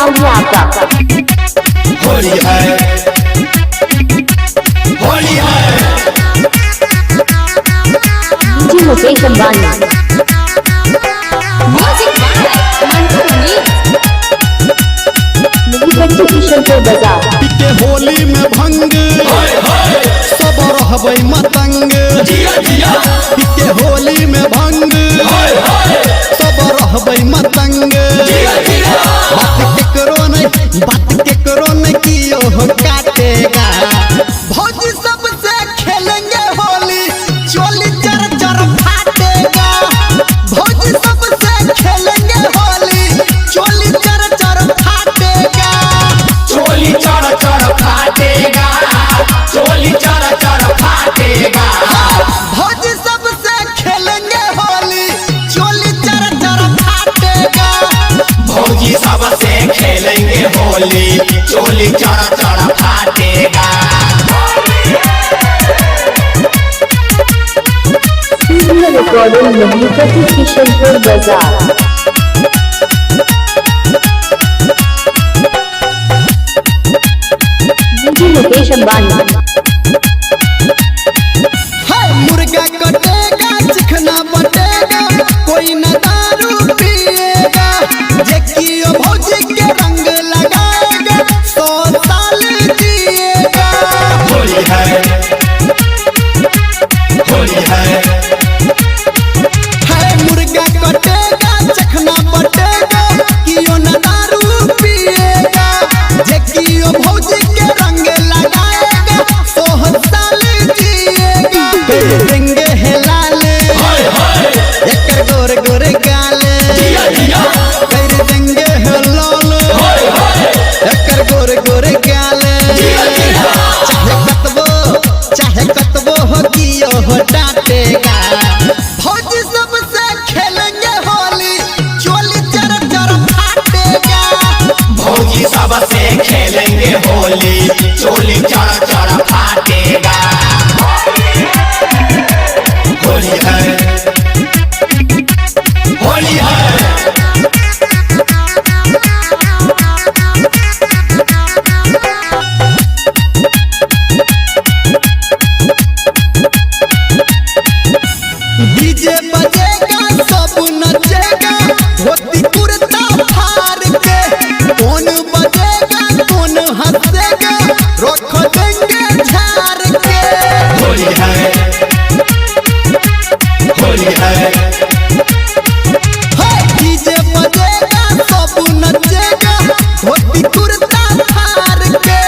नाम है आपका? होली है, होली है। DJ Mukesh Ambani. Music by Mantu Mani. Mihipatti Kishanpur बाजार। पीके होली में भंग सब रहबै मतंग। जिया जिया। पीके होली में भंग सब रहबै मतंग। जिया जिया। बात केकरो नहीं, बात केकरो नहीं कियो हो काटेगा। भौजी सबसे खेलेंगे होली, चोली चर चर फाटेगा। भौजी सबसे खेलेंगे होली, चोली चर चर फाटेगा। चोली चर चर फाटेगा, चोली चर चर फाटेगा। भौजी सबसे खेलेंगे होली, चोली चर चर फाटेगा। भौजी सबसे खेलेंगे होली, चोली चर चर फाटेगा। स्टूडियो रिकॉर्डिंग मिहीपट्टी किशनपुर बाजार। डीजे मुकेश अंबानी। है मुर्गा कटेगा, चिकना बटेगा, कोई न दारू पिएगा। जे कियो भौजी के रंग लगाएगा, 100 साल जिएगा। होली है, होली है। है मुर्गा कटेगा, चखना बटेगा, कियो न दारू पिएगा। जे कियो भौजी के रंग लगाएगा, 100 साल जिएगा। देंगे है लाल हाय हाय। एकर गोर गोर गाल। जिया जिया। कर देंगे है लाल हाय हाय। एकर गोर गोर गाल। जिया जिया। चाहे कतबो, चाहे कतबो हो कियो हो डांटेगा। भौजी सबसे खेलेंगे होली, चोली चर चर फाटेगा। भौजी सबसे खेलेंगे होली, चोली चर चर फाटेगा। होली है, होली है। डीजे बजेगा, सब नचेगा, धोती कुर्ता फाड़ के। कौन बजेगा, कौन हंसेगा, रख देंगे झाड़ के। होली है, होली है। डीजे बजेगा, सब नचेगा, धोती कुर्ता फाड़ के।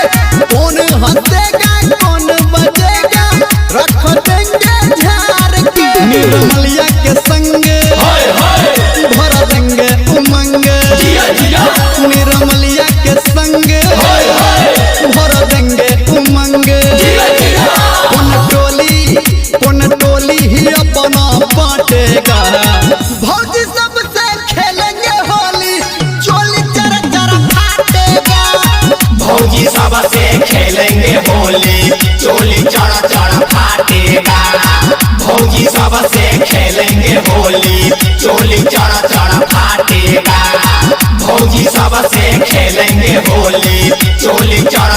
कौन हंसेगा, कौन बजेगा, रख देंगे झाड़ के। निर्मलिया के संग हाय हाय। भर देंगे उमंग। जिया जिया। निर्मलिया के संग हाय हाय। भर देंगे उमंग। जिया जिया। कौन टोली, कौन टोली ही अपना बांटेगा। भौजी सबसे खेलेंगे होली, चोली चर चर फाटेगा। भौजी सबसे खेलेंगे होली, चोली चर चर फाटेगा। भौजी सबसे खेलेंगे होली, चोली चर चर फाटेगा। भौजी सबसे खेलेंगे होली, चोली चर